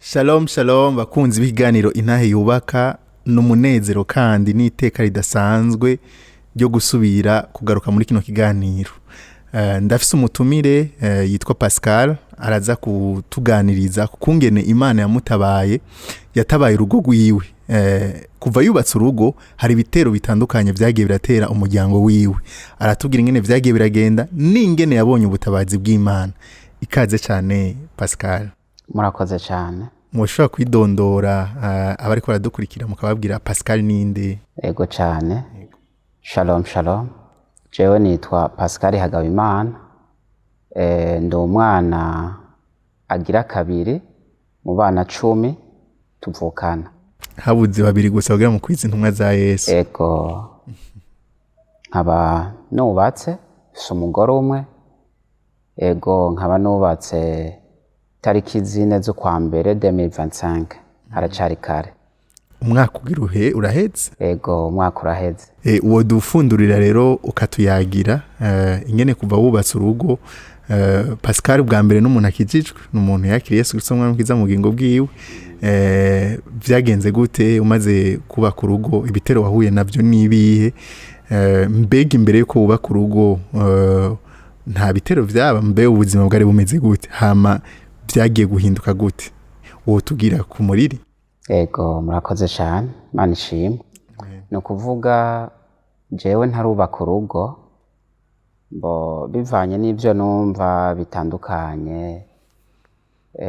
Shalom shalom, bakunzi b'ikiganiro Intahe Yubaka. N'umunezero kandi n'iteka ridasanzwe ryo gusubira kugaruka muri kino kiganiro. Ndafise umutumire yitwa Pascal, araza kutuganiriza kungene Imana yamutabaye, yatabaye urugo rwiwe. Kuva yubatse urugo hari ibitero bitandukanye vyagiye biratera umuryango wiwe. Aratubwira ingene vyagiye biragenda n'ingene yabonye ubutabazi bw'Imana. Ikaze cyane, Pascal. Murakoze cyane. Mushobora kwidondora, abariko baradukurikira, mukababwira Pascal ninde? Ego cyane. Shalom shalom. Jewe nitwa Pascal Hagabimana. Ndi umwana agira kabiri mu bana 10 tuvukana. Habuze babiri gusa kugira mu kwiza intumwa za Yesu. Ego. Nkaba nubatse, mfise umugore umwe. Ego, nkaba nubatse tariki 4 z'ukwa mbere 2025, haracari kare. Umwaka ugira uhe uraheze. Ego, umwaka uraheze. Uwo dufundurira rero ukatuyagira ingene kuva wubatse urugo. Pascal bwa mbere n'umuntu akijijwe, ni umuntu yakiriye Yesu Kristo umwami mwiza mu bugingo bwiwe. Vyagenze gute umaze kubaka urugo? Ibitero wahuye navyo nibihe? Mbega imbere yuko wubaka urugo nta bitero vyaba? Mbe ubuzima bwari bumeze gute? Hama vyagiye guhinduka gute? Wotubwira ku muriri. Ego, murakoze cyane, Imana ishimwe. Ni ukuvuga jewe ntarubaka urugo, mbo bivanye n'ibyo numva bitandukanye,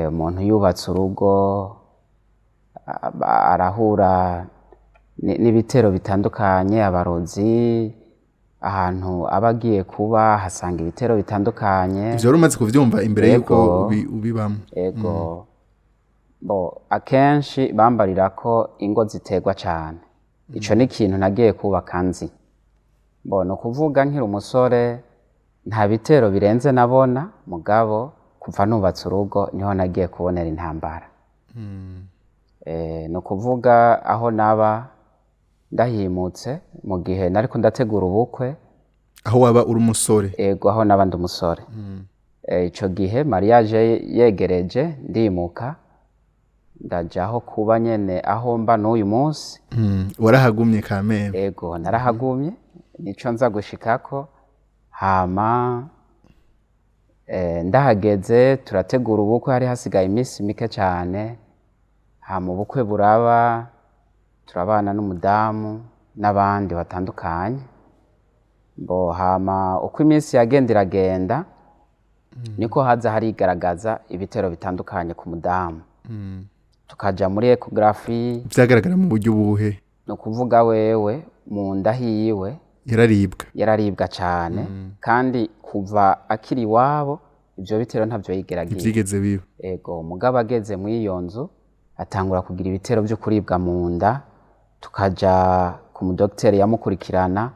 umuntu yubatse urugo arahura n'ibitero bitandukanye, abarozi, ahantu aba agiye kuba hasanga ibitero bitandukanye. Ivyo wari umaze kuvyumva imbere yuko Ego. ubibamwo? Ego. Bo akenshi bambarira ko ingo ziterwa cane. Ico ni ikintu nagiye kubaka nzi. Bo ni ukuvuga nkiri umusore nta bitero birenze nabona, mugabo kuva nubatse urugo niho nagiye kubonera intambara. Ni ukuvuga aho naba ndahimutse mu gihe nariko ndategura ubukwe. Aho waba uri umusore? Ego, aho naba ndi umusore. Ico gihe mariage yegereje, ndimuka ndaja aho kuba nyene, aho mba n'uyu munsi. Warahagumye kameme? Ego, narahagumye, nico nza gushikako. Hama ndahageze turategura ubukwe, hari hasigaye iminsi mike cane. Hama ubukwe buraba, turabana n'umudamu n'abandi batandukanye. Bo hama uko iminsi yagenda iragenda, niko haza harigaragaza ibitero bitandukanye ku mudamu, tukaja muri échographie. Vyagaragara mu buryo ubuhe? Ni ukuvuga wewe mu nda hiwe Yararibwa? Yararibwa cane, kandi kuva akiri iwabo ivyo bitero ntavyo yigeragiye. Ntivyigeze biba? Ego, mugabo ageze muri iyo nzu atangura kugira ibitero vyo kuribwa mu nda, tukaja ku mudokiteri yamukurikirana,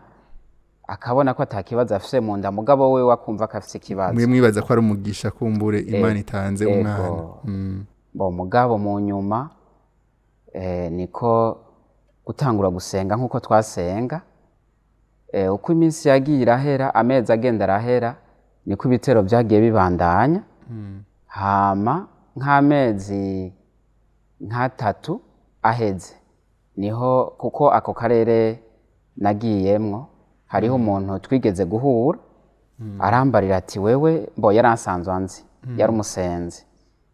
akabona ko ata kibazo afise mu nda, mugabo wewe akumva ko afise ikibazo. Mwe mwibaza ko ari umugisha kumbure Imana itanze umwana. Bo mugabo mu nyuma niko gutangura gusenga nk'uko twasenga. Uko iminsi yagiye irahera, amezi agenda arahera, niko ibitero vyagiye bibandanya. Hama nk'amezi nk'atatu aheze, niho kuko ako karere nagiyemwo hariho umuntu twigeze guhura, arambarira ati: "Wewe", mbo yaransanzwe anzi, yari umusenzi,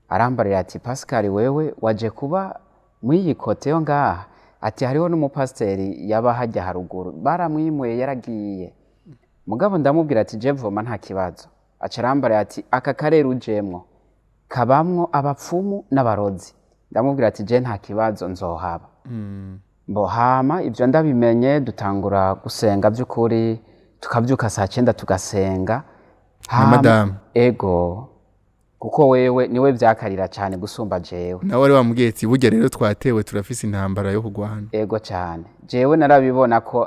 arambarira ati: "Pascal, wewe waje kuba mw'iyi côté yo ngaha", ati: "Hariho n'umupasiteri yaba hajya haruguru, baramwimuye, yaragiye." Mugabo ndamubwira ati: "Je voma nta kibazo." Aca arambarira ati: "Aka karere ujemwo kabamwo abapfumu n'abarozi." Ndamubwira ati: "Je nta kibazo, nzohaba." Mbo hama ibyo ndabimenye, dutangura gusenga by'ukuri, tukabyuka saa 9 tugasenga. Na Hama- madamu? Ego, kuko wewe niwe vyakarira cane gusumba jewe. Nawe wari wamubwiye ati: "Burya rero twatewe, turafise intambara yo kurwana." Ego cane, jewe narabibona ko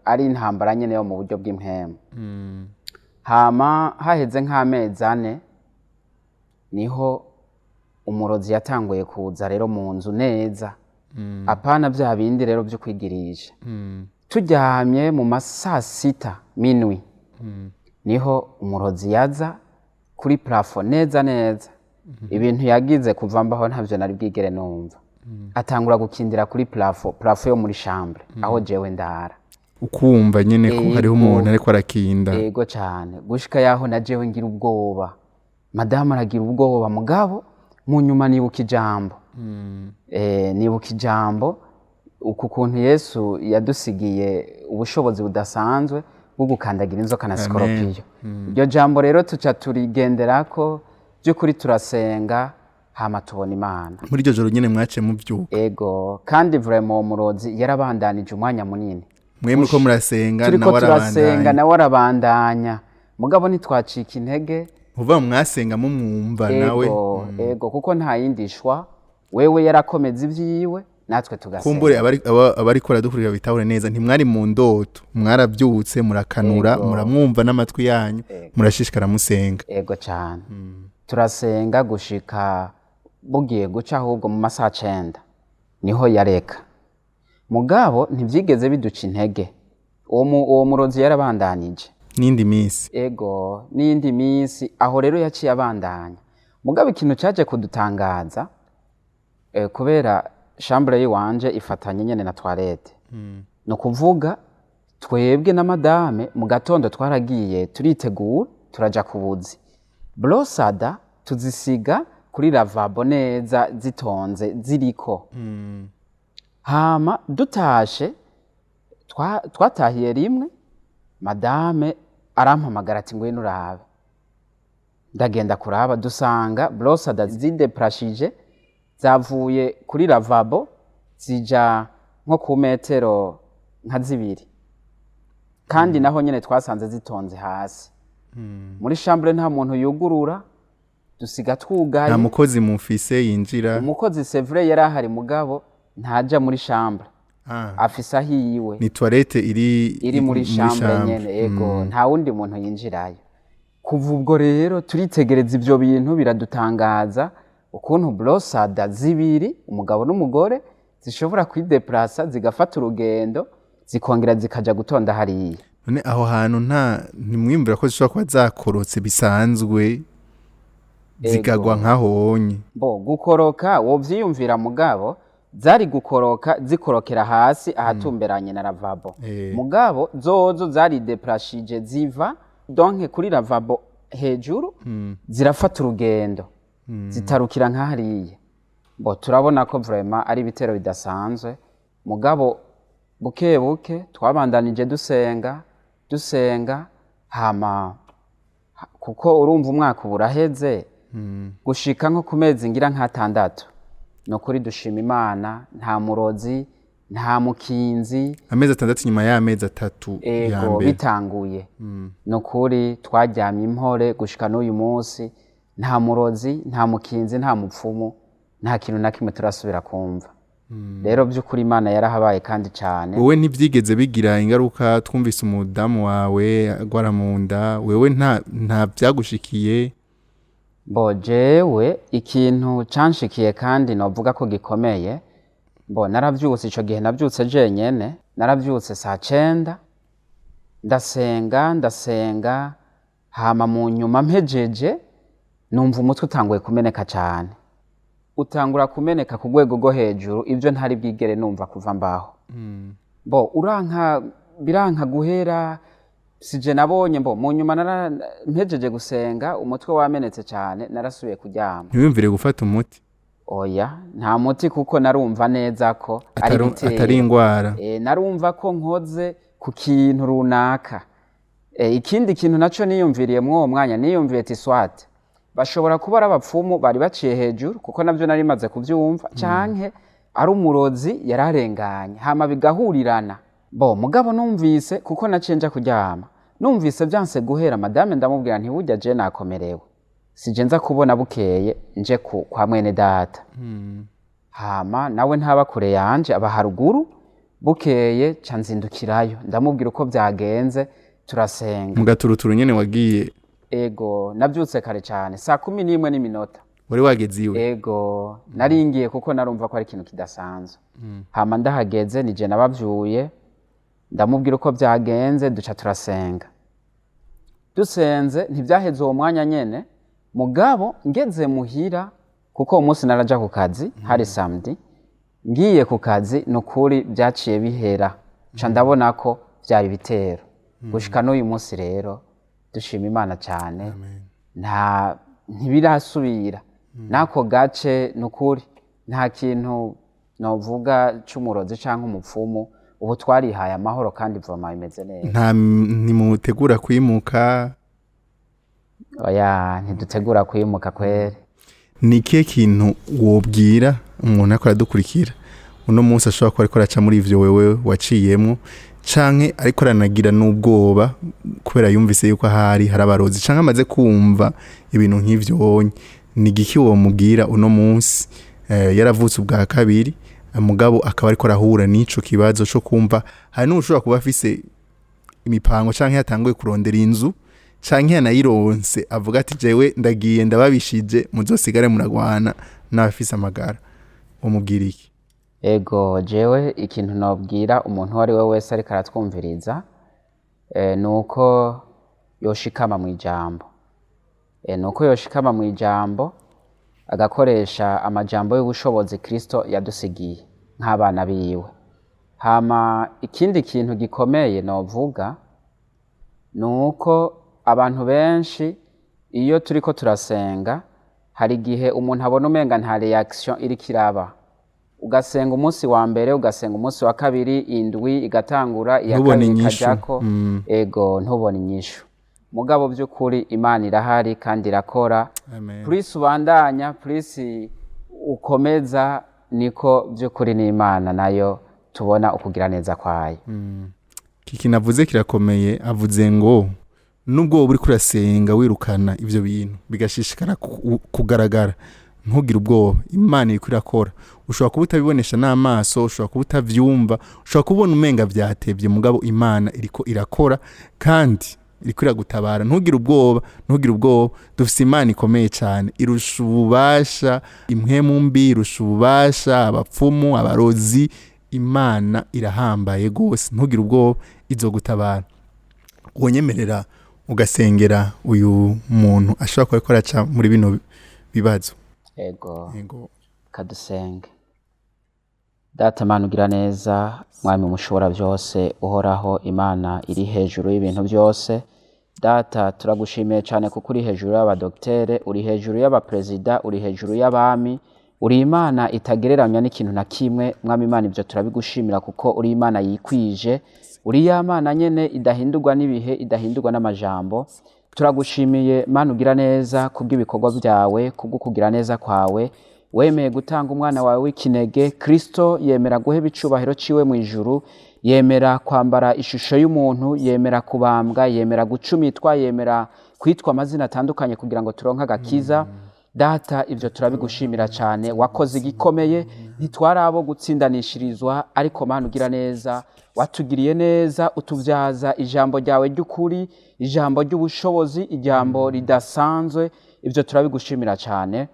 ari intambara nyene yo mu buryo bw'impwemu. Hama haheze nk'amezi 4, niho umurozi yatanguye kuza rero mu nzu neza, apana vya bindi rero vyo kwigirisha. Turyamye mu masaa 6 minwi, niho umurozi yaza kuri plafond neza neza. Ibintu yagize kuva mbaho ntavyo nari bwigere numva. Atangura gukindira kuri plafond yo muri chambre aho jewe ndara. Ukumva nyene ko hariho Ego. umuntu ariko arakinda. Ego cane, gushika yaho na jewe ngira ubwoba, madamu aragira ubwoba. Mugabo mu nyuma nibuka ijambo, nibuka ijambo uku kuntu Yesu yadusigiye ubushobozi budasanzwe bwo gukandagira inzoka na sikoropiyo. Iryo jambo rero tuca turigenderako by'ukuri, turasenga, hama tubona Imana. Muri iryo joro nyene mwaciye muvyuka? Ego, kandi vraiment uwo murozi yarabandanije umwanya munini. Mwe muriko murasenga, Turiko nawe turasenga, arabandanya? Nawe arabandanya, mugabo ntitwacika intege. Uvuga mwasenga mumwumva nawe? Ego, kuko nta yindi shwa. Wewe yarakomeza ivyiwe, natwe tugasenga. Kumbure abariko baradukurikira bitahure neza, ntimwari mu ndoto, mwarabyutse, murakanura, muramwumva n'amatwi yanyu, murashishikara musenga. Ego cyane, turasenga gushika bugiye guca, ahubwo mu masaha 9 niho yareka. Mugabo ntibyigeze biduca intege, uwo murozi yarabandanije n'indi minsi. Ego, n'iyindi minsi. Aho rero yaciye abandanya. Mugabo ikintu cyaje kudutangaza, kubera chambre yiwanje ifatanye nyene na toilette, ni ukuvuga twebwe na madame mu gatondo twaragiye turitegura, turaja ku buzi, brosada tuzisiga kuri lavabo neza zitonze ziriko. Hama dutashe, twatahiye rimwe, madame arampamagara ati: "Ngwino urabe." Ndagenda kuraba, dusanga brosada zideplashije, zavuye kuri lavabo zija nko ku metero nka 2, kandi naho nyene twasanze zitonze hasi muri chambre, nta muntu yugurura, dusiga twugaye. Nta mukozi mufise yinjira? Umukozi, c'est vrai, yari ahari, mugabo ntaja muri chambre. Afise aho iyiwe. Ni toilette iri Iri muri chambre chambre. nyene, ego, nta wundi muntu yinjirayo. Kuva ubwo rero turitegereza ivyo bintu, biradutangaza ukuntu brosada zibiri, umugabo n'umugore, zishobora kwideplasa, zigafata urugendo, zikongera zikaja gutonda hariya. None aho hantu ntimwiyumvira ko zishobora kuba zakorotse bisanzwe, zikagwa nk'ahonye? Bo gukoroka wovyiyumvira, mugabo zari gukoroka zikorokera hasi ahatumberanye na lavabo. Mugabo zozo zari deplashije, ziva donc kuri lavabo hejuru, zirafata urugendo, zitarukira nka hariya. Bo turabona ko vraiment ari ibitero bidasanzwe. Mugabo buke buke twabandanije dusenga, dusenga, hama kuko urumva umwaka uba uraheze, gushika nko ku mezi ngira nk'atandatu, ni ukuri dushima Imana, nta murozi, nta mukinzi. Amezi 6 nyuma y'amezi 3 ya Ego. mbere. Bitanguye, ni ukuri twaryamye impore gushika n'uyu munsi. Nta murozi, nta mukinzi, nta mupfumu, nta kintu na kimwe turasubira kumva. Rero by'ukuri Imana yarahabaye kandi cyane. Wowe ntibyigeze bigira ingaruka? Twumvise umudamu wawe agwara mu nda, wewe nta byagushikiye? Bo jewe ikintu canshikiye kandi novuga ko gikomeye, bo naravyutse ico gihe, navyutse jenyene, naravyutse saa 9, ndasenga, ndasenga, hama mu nyuma mpejeje numva umutwe utanguye kumeneka cane, utangura kumeneka ku rwego rwo hejuru, ibyo ntari bwigere numva kuva mbaho. Bo uranka, biranka guhera, sije nabonye. Mbo mu nyuma mpejeje gusenga, umutwe wamenetse cyane, narasubiye kuryama. Ntiwiyumvire gufata umuti? Oya, nta muti, kuko narumva neza ko ari ibitero. Atari indwara. Narumva ko nkoze ku kintu runaka. Ikindi kintu naco niyumviriye mw'uwo mwanya, niyumviye ati soit bashobora kuba ari abapfumu bari baciye hejuru, kuko navyo nari maze kuvyumva, canke ari umurozi yararenganye, hama bigahurirana. Bo mugabo numvise, kuko naciye nja kuryama, numvise vyanse guhera, madame ndamubwira nti: "Burya je nakomerewe, sije nza kubona bukeye nje kwa mwene data." Hama nawe ntaba kure yanje, aba haruguru. Bukeye ca nzindukirayo, ndamubwira uko vyagenze, turasenga. Mu gaturuturu nyene wagiye? Ego, navyutse kare cane, saa 11 n'iminota. Wari wageze iwe? Ego, naringiye kuko narumva ko ari ikintu kidasanzwe. Hama ndahageze, nije nabavyuye, ndamubwira uko vyagenze, duca turasenga. Dusenze ntivyaheze uwo mwanya nyene. Mugabo ngeze muhira, kuko uwo munsi naraja ku kazi, hari samedi, ngiye ku kazi, ni ukuri byaciye bihera, nca ndabona ko byari ibitero. Gushika n'uyu munsi rero dushima Imana cyane, nta ntibirasubira n'ako gace. Ni ukuri nta kintu novuga c'umurozi canke umupfumu. Ubu twarihaye amahoro kandi voma bimeze neza. Nta ntimutegura kwimuka? Oya, ntidutegura kwimuka kweri. Ni ikihe kintu wobwira umuntu ariko aradukurikira uno munsi, ashobora kuba ariko araca muri ivyo wewe waciyemwo, canke ariko aranagira n'ubwoba kubera yumvise yuko ahari hari abarozi, canke amaze kumva ibintu nk'ivyo wonye? Ni igiki womubwira uno munsi, yaravutse ubwa kabiri, mugabo akaba ariko arahura n'ico kibazo co kumva hari n'ushobora kuba afise imipango, canke yatanguye kurondera inzu, canke yanayironse, avuga ati: "Jewe ndagiye, ndababishije, muzosigare muragwana n'abafise amagara"? Umubwira iki? Ego, jewe ikintu nobwira umuntu uwo ari we wese ariko aratwumviriza, ni uko yoshikama mu ijambo, ni uko yoshikama mu ijambo, agakoresha amajambo y'ubushobozi Kristo yadusigiye nk'abana biwe. Hama ikindi kintu gikomeye novuga ni uko abantu benshi, iyo turiko turasenga, hari igihe umuntu abona umenga nta reaction iriko iraba. Ugasenga umunsi wa mbere, ugasenga umunsi wa kabiri, indwi igatangura, iya Ntubone kabiri inyishu. ikajako, ego, ntubone inyishu. Mugabo by'ukuri Imana irahari kandi irakora. Amen. Plus ubandanya, plus ukomeza, niko by'ukuri n'Imana nayo tubona ukugira neza kwayo. Iki kintu avuze kirakomeye. Avuze ngo nubwo wowe uriko urasenga wirukana ivyo bintu, bigashishikara kugaragara, ntugire ubwoba, Imana iriko irakora. Ushobora kuba utabibonesha n'amaso, ushobora kuba utavyumva, ushobora kubona umenga vyatevye, mugabo Imana iriko irakora kandi iriko iragutabara. Ntugire ubwoba, ntugire ubwoba. Dufise Imana ikomeye cyane, irusha ububasha impwemu mbi, irusha ububasha abapfumu, abarozi. Imana irahambaye rwose, ntugire ubwoba, izogutabara. Wonyemerera ugasengera uyu muntu ashobora kuba ariko araca muri bino bibazo? Ego. Yego. Kadusenge. Data Mana ugira neza, Mwami mushobora byose, Uhoraho Imana iri hejuru y'ibintu byose, Data, turagushimiye cyane kuko uri hejuru y'abadokitere, uri hejuru y'abaperezida, uri hejuru y'abami, uri Imana itagereranywa n'ikintu na kimwe. Mwami Imana, ibyo turabigushimira kuko uri Imana yikwije, uri ya Mana nyene idahindurwa n'ibihe, idahindurwa n'amajambo. Turagushimiye Mana ugira neza kubw'ibikorwa byawe, kubwo kugira neza kwawe. Wemeye gutanga umwana wawe w'ikinege Kristo, yemera guheba icubahiro ciwe mu ijuru, yemera kwambara ishusho y'umuntu, yemera kubambwa, yemera gucumitwa, yemera kwitwa amazina atandukanye kugira ngo turonke agakiza. Data, ibyo turabigushimira cyane. Wakoze igikomeye, ntitwari abo gutsindanishirizwa, ariko Mana ugira neza, watugiriye neza, utubyaza ijambo ryawe ry'ukuri, ijambo ry'ubushobozi, ijambo ridasanzwe. Ibyo turabigushimira cyane.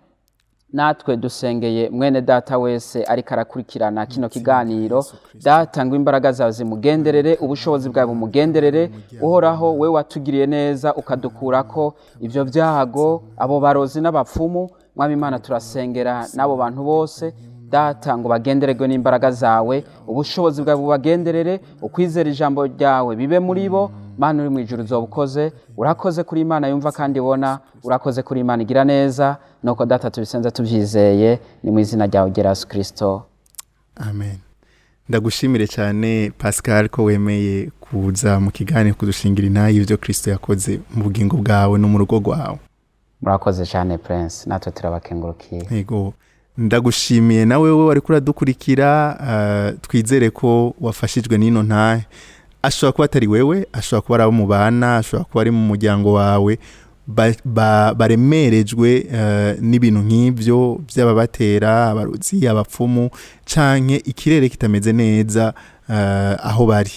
Natwe dusengeye mwene data wese ariko arakurikirana kino kiganiro. Data, ngo imbaraga zawe zimugenderere, ubushobozi bwawe bumugenderere. Uhoraho, we watugiriye neza ukadukurako ibyo byago, abo barozi n'abapfumu, Mwami Imana, turasengera n'abo bantu bose. Data, ngo bagendererwe n'imbaraga zawe, ubushobozi bwawe bubagenderere, ukwizera ijambo ryawe bibe muri bo. Mana uri mu ijuru, uzoba ukoze. Urakoze kuri Imana yumva kandi ibona, urakoze kuri Imana igira neza. Nuko Data, tubisenza tubyizeye, ni mu izina ryawe ryera Yesu Kristo. Amen. Ndagushimire cyane Pascal ko wemeye kuza mu kiganiro kudushingira intahe y'ibyo Kristo yakoze mu bugingo bwawe no mu rugo rwawe. Murakoze cyane Prince, natwe turabakengurukiye. Yego, ndagushimiye nawe we wari kuradukurikira. Twizere ko wafashijwe n'ino ntahe. Ashobora kuba atari wewe, ashobora kuba ari abo mubana, ashobora kuba ari mu muryango wawe baremerejwe n'ibintu nk'ibyo by'ababatera, abarozi, abapfumu, canke ikirere kitameze neza aho bari.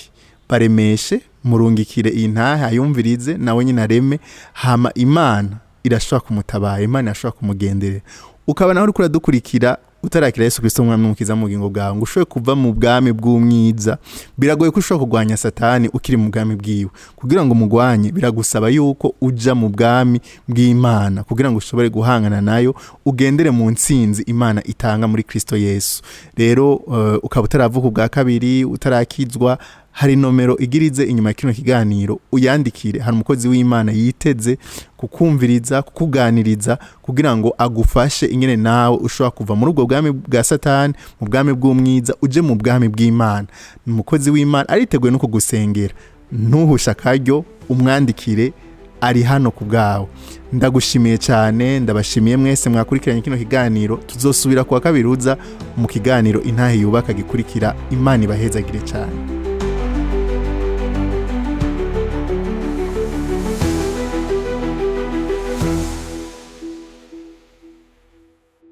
Baremeshe, murungikire iyi ntahe ayumvirize, nawe nyine areme. Hama Imana irashobora kumutabara, Imana irashobora kumugenderera. Ukaba nawe uriko uradukurikira. Utarakira Yesu Kristo umwami n'umukiza mu bugingo bwawe, ngo ushobore kuva mu bwami bw'umwiza, biragoye ko ushobora kurwanya Satani ukiri mu bwami bwiwe. Kugira ngo umugwanye, biragusaba yuko uja mu bwami bw'Imana kugira ngo ushobore guhangana nayo, ugendere mu ntsinzi Imana itanga muri Kristo Yesu. Rero ukaba utaravuka ubwa kabiri, utarakizwa, hari nomero igirize inyuma ya kino kiganiro, uyandikire. Hari umukozi w'Imana yiteze kukumviriza, kukuganiriza, kugira ngo agufashe ingene nawe ushobora kuva muri ubwo bwami bwa Satani, mu bwami bw'umwiza, uje mu bwami bw'Imana. Ni umukozi w'Imana, ariteguye no kugusengera. Ntuhushe akaryo, umwandikire, ari hano ku bwawe. Ndagushimiye cyane, ndabashimiye mwese mwakurikiranye kino kiganiro. Tuzosubira kuwa kabiri uza mu kiganiro Intahe Yubaka gikurikira. Imana ibahezagire cyane.